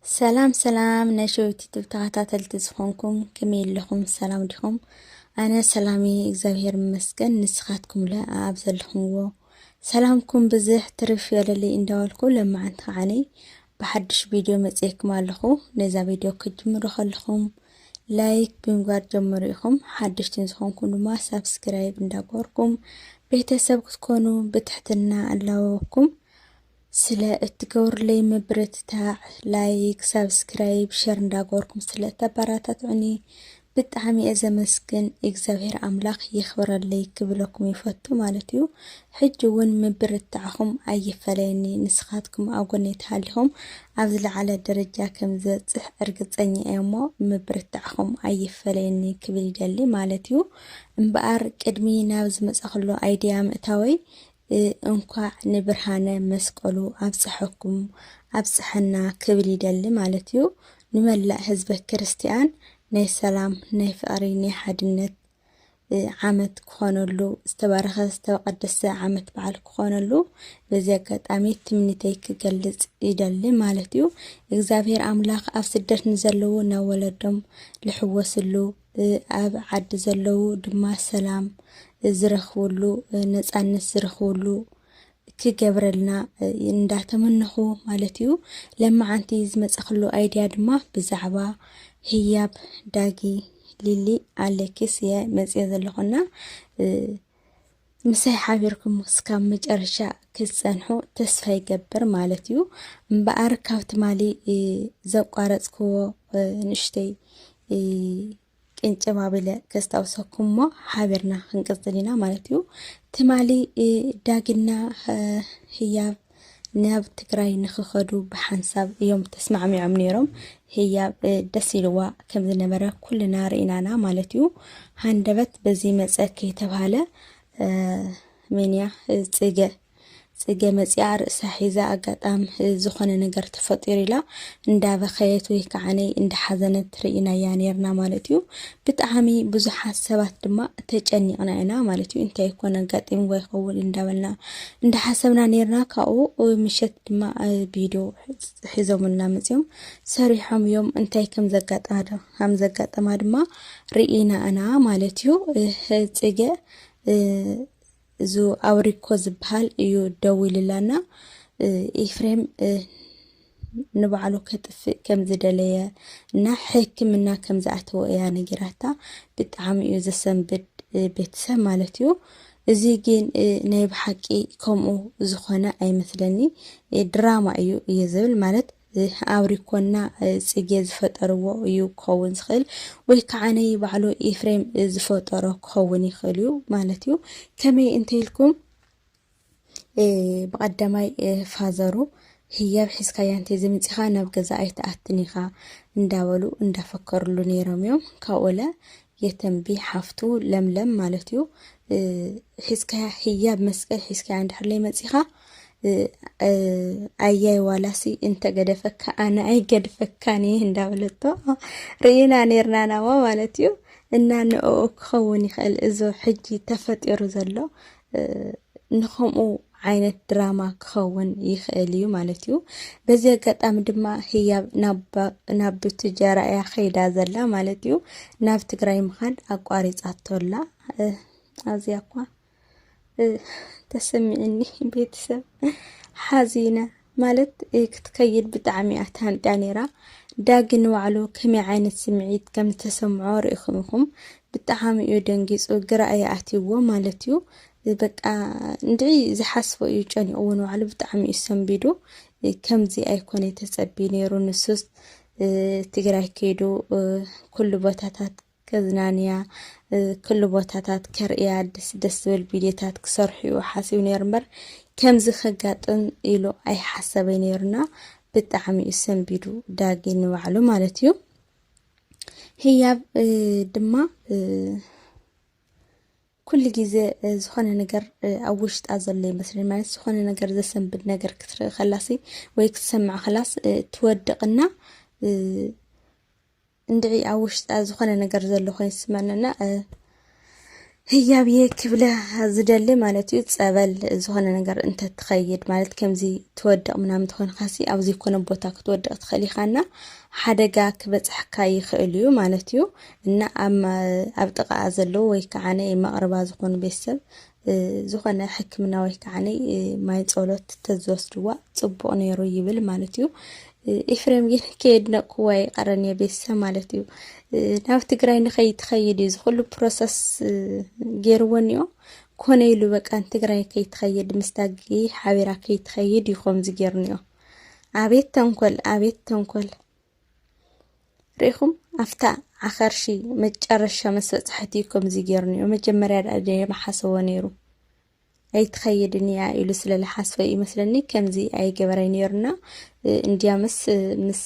ሰላም ሰላም ናይ ሸዊት ዩቱብ ተኸታተልቲ ዝኾንኩም፣ ከመይ ኣለኹም? ሰላም ዲኹም? ኣነ ሰላም እየ፣ እግዚኣብሔር ይመስገን። ንስኻትኩም ለ ኣብ ዘለኹምዎ ሰላምኩም ብዝሕ ትርፍ ይበለለይ እንዳበልኩ፣ ለማዓንቲ ከዓኒ ብሓድሽ ቪድዮ መፅኤኩም ኣለኹ። ነዛ ቪድዮ ክትጅምሩ ከለኹም ላይክ ብምግባር ጀምሩ ኢኹም። ሓደሽቲ ዝኾንኩም ድማ ሳብስክራይብ እንዳገበርኩም ቤተሰብ ክትኮኑ ብትሕትና እላበወኩም። ስለ እትገብሩለይ ምብርትታዕ፣ ላይክ፣ ሳብስክራይብ፣ ሸር እንዳገበርኩም ስለ እተበራታትዑኒ ብጣዕሚ እየ ዘመስግን። እግዚኣብሔር ኣምላኽ የኽብረለይ ክብለኩም ይፈቱ ማለት እዩ። ሕጂ እውን ምብርታዕኹም ኣይፈለየኒ። ንስኻትኩም ኣብ ጎነይ ተሃሊኹም ኣብ ዝለዓለ ደረጃ ከም ዝበፅሕ እርግፀኛ እየ እሞ ምብርታዕኹም ኣይፈለየኒ ክብል ይደሊ ማለት እዩ። እምበኣር ቅድሚ ናብ ዝመፃኹሉ ኣይድያ ምእታወይ፣ እ፣ እንኳዕ ንብርሃነ መስቀሉ ኣብፀሐኩም ኣብፀሐና ክብል ይደሊ ማለት እዩ። ንመላእ ህዝበ ክርስቲያን ናይ ሰላም፣ ናይ ፍቕሪ፣ ናይ ሓድነት፣ እ፣ ዓመት ክኾነሉ፣ ዝተባረኸ ዝተቀደሰ ዓመት በዓል ክኾነሉ በዚ ኣጋጣሚ ትምኒተይ ክገልጽ ይደሊ ማለት እዩ። እግዚኣብሔር ኣምላኽ ኣብ ስደት ንዘለዉ ናብ ወለዶም ልሕወስሉ፣ እ፣ ኣብ ዓዲ ዘለዉ ድማ ሰላም ዝረኽብሉ፣ እ፣ ነጻነት ዝረኽብሉ ክገብረልና፣ እ፣ እንዳተመነኹ ማለት እዩ። ለማዓንቲ ዝመጻኽሉ ኣይድያ ድማ ብዛዕባ ህያብ፣ ዳጊ፣ ሊሊ፣ ኣሌክስ እየ መጽየ ዘለኹና፣ እ፣ ምሳይ ሓቢርኩም እስካብ መጨረሻ ክትጸንሑ ተስፋ ይገብር ማለት እዩ። እምበኣር ካብ ትማሊ፣ እ፣ ዘቋረጽክዎ፣ እ፣ ንእሽተይ፣ እ፣ ቅንጭብ ኣቢለ ከስታውሰኩም እሞ ሓቢርና ክንቅጽል ኢና ማለት እዩ። ትማሊ፣ እ፣ ዳጊና፣ እ፣ ህያብ ናብ ትግራይ ንኽኸዱ ብሓንሳብ እዮም ተስማዕሚዖም ነይሮም። ህያብ፣ እ፣ ደስ ኢልዋ ከም ዝነበረ ኩልና ርኢናና ማለት እዩ። ሃንደበት በዚ መጸ ከይተባሃለ፣ እ፣ መን እያ? እ፣ ጽገ። ጽገ መጺኣ ርእሳ ሒዛ ኣጋጣም፣ እ፣ ዝኾነ ነገር ተፈጢሩ ኢላ እንዳበኸየት ወይ ከዓነይ እንዳሓዘነት ርኢናያ ነይርና ማለት እዩ። ብጣዕሚ ብዙሓት ሰባት ድማ ተጨኒቕና ኢና ማለት እዩ። እንታይ ኮን ኣጋጢምዋ ይኸውን እንዳበልና እንዳሓሰብና ነይርና። ካብኡ ምሸት ድማ፣ እ፣ ቪድዮ ሒዞምልና መጺኦም ሰሪሖም እዮም። እንታይ ከም ዘጋጠማ ድ-፣ ከም ዘጋጠማ ድማ ርኢና ኢና ማለት እዩ። እ፣ ጽገ፣ እ፣ እዚ ኣውሪኮ ዝበሃል እዩ ደዊልላና። እ፣ ኤፍሬም፣ እ፣ ንባዕሉ ከጥፍእ ከም ዝደለየ እና ሕክምና ከም ዝኣተወ እያ ነጊራታ። ብጣዕሚ እዩ ዘሰንብድ፣ እ፣ ቤተሰብ ማለት እዩ። እዚ ግን፣ እ፣ ናይ ብሓቂ ከምኡ ዝኾነ ኣይመስለኒ። እ፣ ድራማ እዩ እየ ዝብል ማለት፣ እ፣ ኣውሪኮና፣ እ፣ ጽጌ ዝፈጠርዎ እዩ ክኸውን ዝኽእል፣ ወይ ከዓ ናይ ባዕሉ ኤፍሬም፣ እ፣ ዝፈጠሮ ክኸውን ይኽእል እዩ ማለት እዩ። ከመይ እንተኢልኩም፣ እ፣ ብቐዳማይ፣ እ፣ ፋዘሩ ህያብ ሒዝካያ እንተዘይመጺኻ ናብ ገዛ ኣይትኣትን ኢኻ እንዳበሉ እንዳፈከሩሉ ነይሮም እዮም። ካብኡለ የተንቢ ሓፍቱ ለምለም ማለት እዩ፣ እ፣ ሒዝካያ ህያብ መስቀል ሒዝካያ እንድሕር ለይመጺኻ፣ እ፣ እ፣ ኣያይ ዋላሲ እንተገደፈካ ኣነ ኣይገድፈካን እየ እንዳበለቶ ርኢና ነይርና ናዋ ማለት እዩ። እና ንእኡ ክኸውን ይኽእል እዚ ሕጂ ተፈጢሩ ዘሎ፣ እ፣ ንኸምኡ ዓይነት ድራማ ክኸውን ይኽእል እዩ ማለት እዩ። በዚ ኣጋጣሚ ድማ ህያብ ናብ፣ ናብ ቡቱጀራ እያ ኸይዳ ዘላ ማለት እዩ። ናብ ትግራይ ምኻድ ኣቋሪጻቶ ኣላ። እ፣ ኣዝያ እኳ፣ እ፣ ተሰሚዕኒ ቤተሰብ ሓዚነ ማለት፣ እ፣ ክትከይድ ብጣዕሚ እያ ተሃንጥያ ነይራ። ዳጊ ንባዕሉ ከመይ ዓይነት ስምዒት ከም ዝተሰምዖ ርኢኹም ኢኹም። ብጣዕሚ እዩ ደንጊጹ፣ ግራ እያ ኣትይዎ ማለት እዩ። በቃ እንድዒ ዝሓስቦ እዩ ጨኒቕዎ ንባዕሉ፣ ብጣዕሚ እዩ ሰንቢዱ። ከምዚ ኣይኮነ ተጸቢ ነይሩ። ንሱስ፣ እ፣ ትግራይ ከይዱ፣ እ፣ ኩሉ ቦታታት ከዝናንያ፣ እ፣ ኩሉ ቦታታት ከርእያ፣ ደስ ደስ ዝብል ቪድዮታት ክሰርሑ እዩ ሓሲቡ ነይሩ እምበር ከምዚ ከጋጥም ኢሉ ኣይሓሰበ ነይሩና። ብጣዕሚ እዩ ሰንቢዱ ዳጊ ንባዕሉ ማለት እዩ። ህያብ፣ እ፣ ድማ፣ እ፣ ኩሉ ግዜ፣ እ፣ ዝኾነ ነገር፣ እ፣ ኣብ ውሽጣ ዘሎ ይመስለኒ። ማለት ዝኾነ ነገር ዘሰንብድ ነገር ክትርኢ ከላሲ ወይ ክትሰምዕ ከላስ፣ እ፣ ትወድቕና፣ እ፣ እንድዒ ኣብ ውሽጣ ዝኾነ ነገር ዘሎ ኮይኑ ዝስመዐና፣ እ፣ ህያብየ ክብለ ዝደሊ ማለት እዩ፣ ጸበል ዝኾነ ነገር እንተትኸይድ ማለት ከምዚ ትወድቕ ምናምን ትኾንካሲ ኣብ ዘይኮነ ቦታ ክትወድቕ ትኽእል ኢኻና ሓደጋ ክበጽሕካ ይኽእል እዩ ማለት እዩ። እና ኣብ ጥቓኣ ዘለዉ ወይ ከዓ ናይ መቕረባ ዝኾኑ ቤተሰብ ዝኾነ ሕክምና ወይ ከዓ ማይ ጸሎት ተዝወስድዋ ጽቡቕ ነይሩ ይብል ማለት እዩ። ኤፍሬም ግን ከየድነቅኩዋ ይቀረን እየ ቤተሰብ ማለት እዩ። ናብ ትግራይ ንኸይትኸይድ እዩ ዝኩሉ ፕሮሰስ ገይርዎ እኒኦ። ኮነ ኢሉ በቃ ንትግራይ ከይትኸይድ ምስታጊ ሓቢራ ከይትኸይድ እዩ ከምዚ ገይሩ እኒኦ። ኣቤት ተንኮል፣ ኣቤት ተንኮል። ርኢኹም ኣፍታ ዓኸርሺ መጨረሻ መስበፅሐት እዩ ከምዚ ገይሩ እኒኦ። መጀመርያ ደኣ ደየመሓሰቦ ነይሩ። ኣይትኸይድን እያ ኢሉ ስለ ዝሓስበ ይመስለኒ ከምዚ ኣይገበረይ ነይሩና። እንዲያምስ ምስ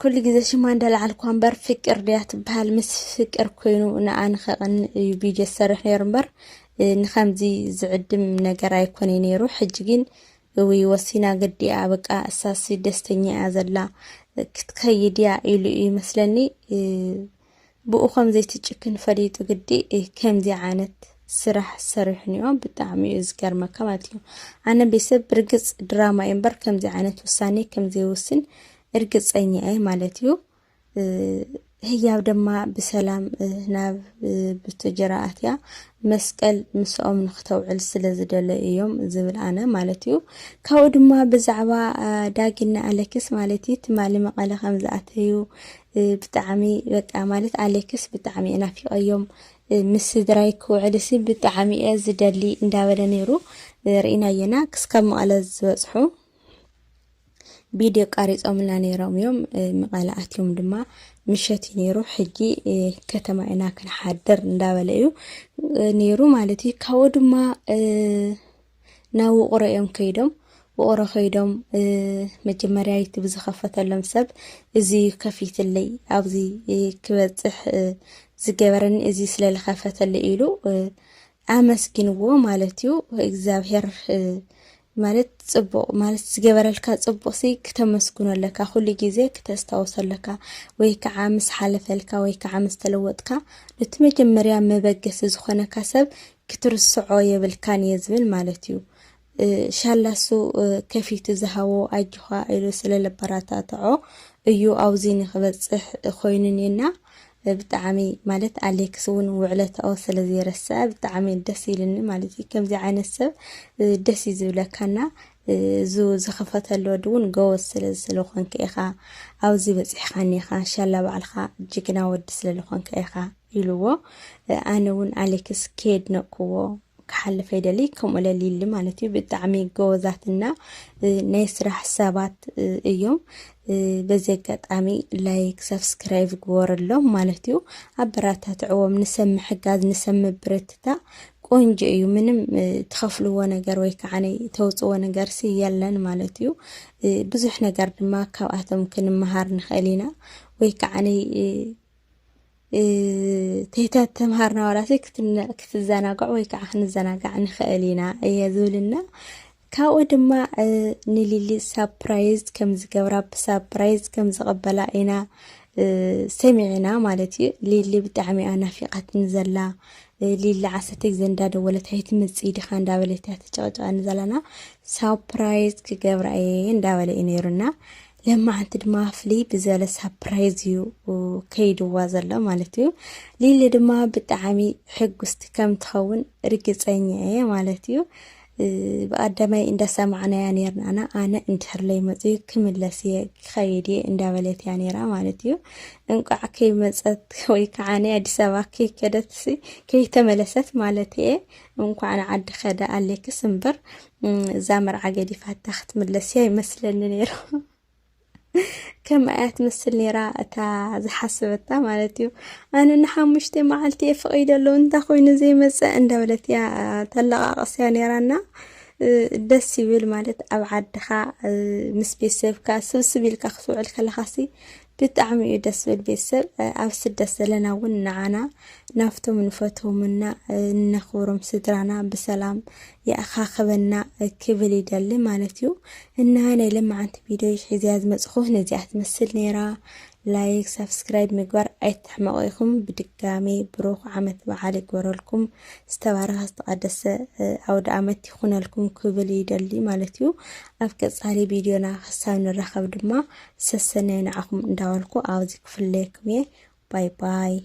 ኩሉ ግዜ ሽማ እንዳለዓልኳ እምበር ፍቅር ድያ ትበሃል። ምስ ፍቅር ኮይኑ ንኣ ንኸቐንእ እዩ ቪድዮ ዝሰርሕ ነይሩ እምበር ንኸምዚ ዝዕድም ነገር ኣይኮነ ነይሩ። ሕጂ ግን እውይ ወሲና ግዲኣ በቃ እሳሲ ደስተኛ እያ ዘላ ክትከይድ እያ ኢሉ እዩ ይመስለኒ። ብኡ ከም ዘይትጭክን ፈሊጡ ግዲ ከምዚ ዓይነት ስራሕ ሰሪሑ እኒኦ። ብጣዕሚ እዩ ዝገርመካ ማለት እዩ። ኣነ ቤተሰብ ብርግፅ ድራማ እዩ እምበር ከምዚ ዓይነት ውሳኔ ከም ዘይውስን እርግፀኛ እየ ማለት እዩ። ህያብ ድማ ብሰላም ናብ ብቶጀራ ኣትያ መስቀል ምስኦም ንክተውዕል ስለ ዝደለ እዮም ዝብል ኣነ ማለት እዩ። ካብኡ ድማ ብዛዕባ ዳጊና ኣሌክስ ማለት እዩ ትማሊ መቐለ ከም ዝኣተዩ ብጣዕሚ በቃ ማለት ኣሌክስ ብጣዕሚ እየ ናፊቀዮም ምስ ስድራይ ክውዕል ሲ ብጣዕሚ እየ ዝደሊ እንዳበለ ነይሩ። ርኢናየና ክስካብ መቐለ ዝበፅሑ ቪድዮ ቀሪፆምልና ነይሮም እዮም። መቐለ ኣትዮም ድማ ምሸት እዩ ነይሩ። ሕጂ ከተማ ኢና ክንሓድር እንዳበለ እዩ ነይሩ ማለት እዩ። ካብኡ ድማ ናብ ውቕሮ እዮም ከይዶም። ውቕሮ ከይዶም መጀመርያ ዩቱብ ዝኸፈተሎም ሰብ እዚ ከፊትለይ ኣብዚ ክበፅሕ ዝገበረኒ እዚ ስለ ዝኸፈተለይ ኢሉ ኣመስጊንዎ ማለት እዩ። እግዚኣብሔር ማለት ፅቡቕ ማለት ዝገበረልካ ፅቡቕ ሲ ክተመስግኖ ኣለካ፣ ኩሉ ግዜ ክተስታውሶ ኣለካ። ወይ ከዓ ምስ ሓለፈልካ ወይ ከዓ ምስ ተለወጥካ ነቲ መጀመርያ መበገሲ ዝኾነካ ሰብ ክትርስዖ የብልካን እየ ዝብል ማለት እዩ። ሻላሱ ከፊቱ ዝሃቦ ኣጆኻ ኢሉ ስለ ለበረታትዖ እዩ ኣብዚ ንክበፅሕ ኮይኑ ኔና። ብጣዕሚ ማለት ኣሌክስ እውን ውዕለታኦ ስለ ዘይረስዐ ብጣዕሚ ደስ ኢልኒ ማለት እዩ። ከምዚ ዓይነት ሰብ ደስ እዩ ዝብለካና። እዚ ዝኸፈተሉ ወዲ እውን ጎበዝ ስለ ስለኾንካ ኢኻ ኣብዚ በፂሕካ ኔኻ። ሻላ ባዕልካ ጅግና ወዲ ስለ ዝኾንካ ኢኻ ኢልዎ። ኣነ እውን ኣሌክስ ከየድነቅክዎ ክሓልፍ ኣይደሊ። ከምኡ ለሊሊ ማለት እዩ ብጣዕሚ ጎበዛትና ናይ ስራሕ ሰባት እዮም። በዚ ኣጋጣሚ ላይክ ሰብስክራይብ ግበረሎም ማለት እዩ። ኣበራታትዕዎም። ንሰብ ምሕጋዝ ንሰብ ምብርትታ ቆንጆ እዩ። ምንም ትኸፍልዎ ነገር ወይ ከዓ ተውፅዎ ነገር ሲ የለን ማለት እዩ። ብዙሕ ነገር ድማ ካብኣቶም ክንመሃር ንኽእል ኢና ወይ ከዓ ተይተ ተምሃርና ዋላሲ ክትዘናግዕ ወይ ከዓ ክንዘናጋዕ ንኽእል ኢና እየ ዝብልና። ካብኡ ድማ ንሊሊ ሳፕራይዝ ከም ዝገብራ ብሳፕራይዝ ከም ዝቐበላ ኢና ሰሚዕና ማለት እዩ። ሊሊ ብጣዕሚ ኣናፊቓትን ዘላ ሊሊ ዓሰርተ ግዜ እንዳደወለት ኣይትምፅእ ዲኻ እንዳበለት እያ ተጨቕጨቐኒ ዘለና። ሳፕራይዝ ክገብራ እየ እንዳበለ እዩ ነይሩና። ለማዓንቲ ድማ ፍልይ ብዝበለ ሳፕራይዝ እዩ ከይድዋ ዘሎ ማለት እዩ። ሊሊ ድማ ብጣዕሚ ሕጉስቲ ከም ትኸውን ርግፀኛ እየ ማለት እዩ። ብቀዳማይ እንዳሰማዕናያ ነርናና ኣነ እንድሕር ለይመፅኡ ክምለስ እየ ክኸይድ እየ እንዳበለት እያ ነራ ማለት እዩ። እንቋዕ ከይመፀት ወይ ከዓ ናይ ኣዲስ ኣበባ ከይከደት ከይተመለሰት ማለት እየ። እንኳዕ ንዓዲ ከደ ኣሌክስ እምበር እዛ መርዓ ገዲፋታ ክትምለስ እያ ይመስለኒ ነይሩ። ከምኣ እያ ትመስል ነይራ እታ ዝሓሰበታ ማለት እዩ። ኣነ ንሓሙሽተ መዓልቲ እየ ፈቒደ ኣለዉ እንታይ ኮይኑ ዘይመፀ እንዳበለት እያ ተለቓቕስያ ነይራና። ደስ ይብል ማለት ኣብ ዓድኻ ምስ ቤተሰብካ ስብስብ ኢልካ ክትውዕል ከለኻሲ ብጣዕሚ እዩ ደስ ዝብል ቤተሰብ። ኣብ ስደት ዘለና እውን ንዓና ናብቶም ንፈትዎም እና እነኽብሮም ስድራና ብሰላም ይኣኻኽበና ክብል ይደሊ ማለት እዩ። እና ናይ ለማዓንቲ ቪድዮ ሒዝያ ዝመፅኹ ነዚኣ ትመስል ነይራ። ላይክ፣ ሳብስክራይብ ምግባር ኣይትሕመቑ ኢኹም። ብድጋሜ ብሩኽ ዓመት በዓል ይግበረልኩም። ዝተባረኸ ዝተቐደሰ ኣውደ ዓመት ይኹነልኩም ክብል ይደሊ ማለት እዩ። ኣብ ቀጻሊ ቪድዮና ክሳብ ንራኸብ ድማ ሰሰናይ ንዓኹም እንዳበልኩ ኣብዚ ክፍለየኩም እየ። ባይ ባይ።